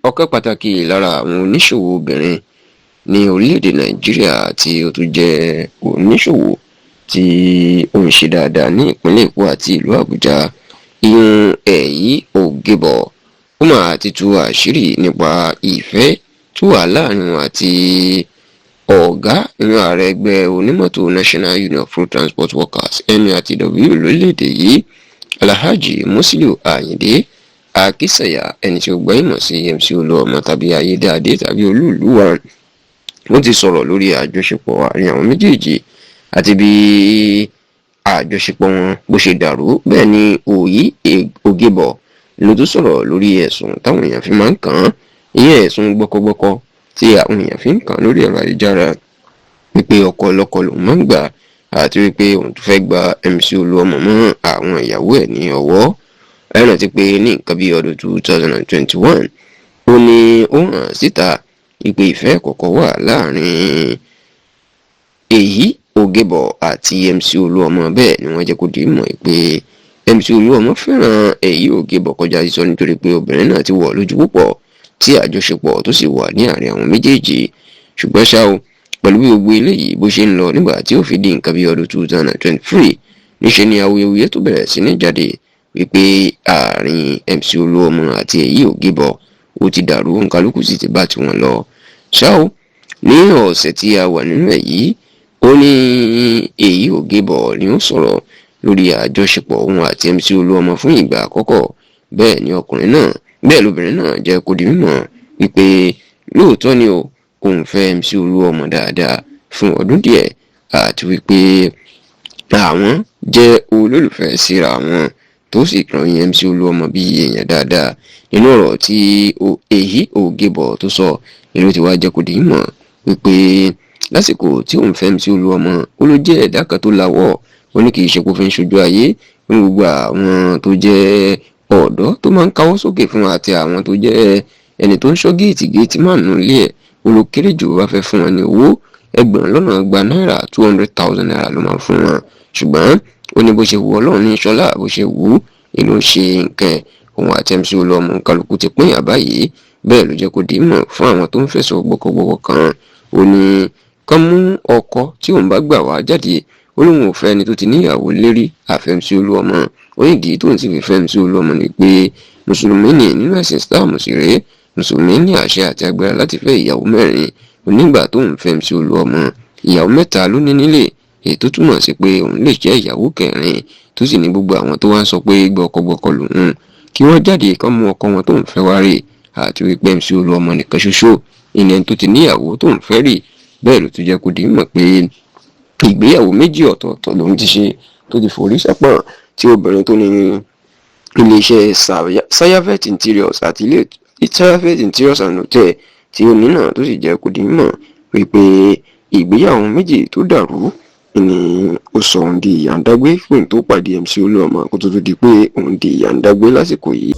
Ọ̀kan pàtàkì lára àwọn oníṣòwò obìnrin ní orílẹ̀-èdè Nàìjíríà tí ó tún jẹ́ oníṣòwò tí ó ń ṣe dáadáa ní ìpínlẹ̀ Èkó àti ìlú Àbújá, ìyún Ẹ̀yí Ògébọ̀, ó máa ti tú àṣírí nípa ìfẹ́ tó wà láàrin wọn àti ọ̀gá, ìyún ààrẹ ẹgbẹ́ onímọ́tò National Union of Road Transport Workers, NURTW, lórílẹ̀-èdè yìí, Alhaji Musiliu Ayinde Akínsànyà, ẹni tí ó gbajúmọ̀ sí MC Olúọmọ tàbí Ayédáadé tàbí Olúùlúwa. Wọ́n ti sọ̀rọ̀ lórí àjọṣepọ̀ àárín àwọn méjèèjì àti bí àjọṣepọ̀ wọn bó ṣe dàrú. Bẹ́ẹ̀ ni Òyí Ògébọ̀ ló tún sọ̀rọ̀ lórí ẹ̀sùn táwọn èèyàn fi máa ń kàn án, ìyẹn ẹ̀sùn gbọ́kọ́gbọ́kọ́ tí àwọn èèyàn fi ń kàn án lórí ẹ̀rọ ayélujára, wípé ọkọ ọlọ́kọ lòun máa ń gbà àti wípé òun tún fẹ́ gba MC Olúọmọ mọ́ àwọn ìyàwó ẹ̀ ní ọwọ́. Ẹ rántí pé ní nǹkan bíi ọdún 2021, ó ní ó hàn síta wípé ìfẹ́ kọ̀kọ̀ wà láàrin Èyí Ògébọ̀ àti MC Olúọmọ. Bẹ́ẹ̀ ni wọ́n jẹ́ kó di mọ̀ pé MC Olúọmọ fẹ́ràn Èyí Ògébọ̀ kọjá sísọ, nítorí pé obìnrin náà ti wọ̀ lójú púpọ̀, tí àjọṣepọ̀ tó sì wà ní àárín àwọn méjèèjì. Ṣùgbọ́n ṣá o, pẹ̀lú bí gbogbo eléyìí bó ṣe ń lọ, nígbà tí ó fi di nǹkan bí ọdún 2023, níṣe ni awuyewuye tó bẹ̀rẹ̀ sí ní jáde wípé àárín MC Olúọmọ àti Èyí Ògébọ̀ ó ti dàrú, nkálukú sì ti bá tiwọn lọ. Ṣá o, ní ọ̀sẹ̀ tí a wà nínú ẹ̀ yìí, ó ní Èyí Ògébọ̀ ni ó sọ̀rọ̀ lórí àjọṣepọ̀ òun àti MC Olúọmọ fún ìgbà àkọ́kọ́. Bẹ́ẹ̀ ni ọkùnrin náà, bẹ́ẹ̀ lóbìnrin náà jẹ́ kó di mímọ̀ wípé lóòótọ́ ni o, òun fẹ́ MC Olúọmọ dáadáa fún ọdún díẹ̀, àti wípé àwọn jẹ́ olólùfẹ́ síra wọn, tó sì ròyìn MC Olúọmọ bí èèyàn dáadáa. Nínú ọ̀rọ̀ tí Èyí Ògébọ̀ tó sọ ni ló ti wá jẹ́ kó di mímọ̀ wípé lásìkò tí òun fẹ́ MC Olúọmọ, ó ló jẹ́ ẹ̀dá kan tó lawọ́. Ó ní kì í ṣe kó fi ń ṣojú ayé. Ó ní gbogbo àwọn tó jẹ́ ọ̀dọ́ tó máa ń káwọ́ sókè fún àti àwọn tó jẹ́ ẹni tó ń ṣọ́ géètì géètì máa nù ilé ẹ̀, ó ló kéré jù bá fẹ́ fún wọn ní owó 200,000 náírà, ₦200,000 ló máa fún wọn. Ṣùgbọ́n ó ní bó ṣe wù Ọlọ́run ní ṣọlá, bó ṣe wù ú ìlú ń ṣe nǹkan ẹ̀, òun àti MC Olúọmọ kálukú ti pín àbá yìí. Bẹ́ẹ̀ ló jẹ́ kó di mọ̀ fún àwọn tó ń fẹ̀sọ̀ gbọ́kọ̀gbọ́kọ̀ kan, ó ní kán mú ọkọ tí òun bá gbà wá jáde. Ó lóun ò fẹ́ ẹni tó ti níyàwó lérí àfẹ́ MC Olúọmọ. Ó ní ìdí tóun sì fi fẹ́ MC Olúọmọ ni pé mùsùlùmí ni, nínú ẹ̀sìn Islam sì rèé, mùsùlùmí ní àṣẹ àti agbára láti fẹ́ ìyàwó mẹ́rin. Onígbà tóun fẹ́ MC Olúọmọ, ìyàwó mẹ́ta ló ní nílé, èyí tó túmọ̀ sí pé òun lè jẹ́ ìyàwó kẹrin. Tó sì ní gbogbo àwọn tó wá ń sọ pé gbọkọgbọkọ lòun, kí wọ́n jáde kán mú ọkọ wọn tóun fẹ́ wá rè, àti wípé MC Olúọmọ nìkan ṣoṣo ìyẹn tó ti níyàwó tóun fẹ́ rè. Bẹ́ẹ̀ ló tún jẹ́ kó di mọ̀ pé ìgbéyàwó méjì ọ̀tọ̀ọ̀tọ̀ lòun ti ṣe tó ti forí ṣánpọ́n, tí obìnrin tó ní iléeṣẹ́ Sayavet Interiors àti ilé Sayavet Interiors and Hotel tí ó ní náà, tó sì jẹ́ kó di mọ̀ wípé ìgbéyàwó méjì tó dàrú ni ó sọ òun di ìyàndágbé fún tó pàdé MC Olúọmọ kó tó di pé òun di ìyàndágbé lásìkò yìí.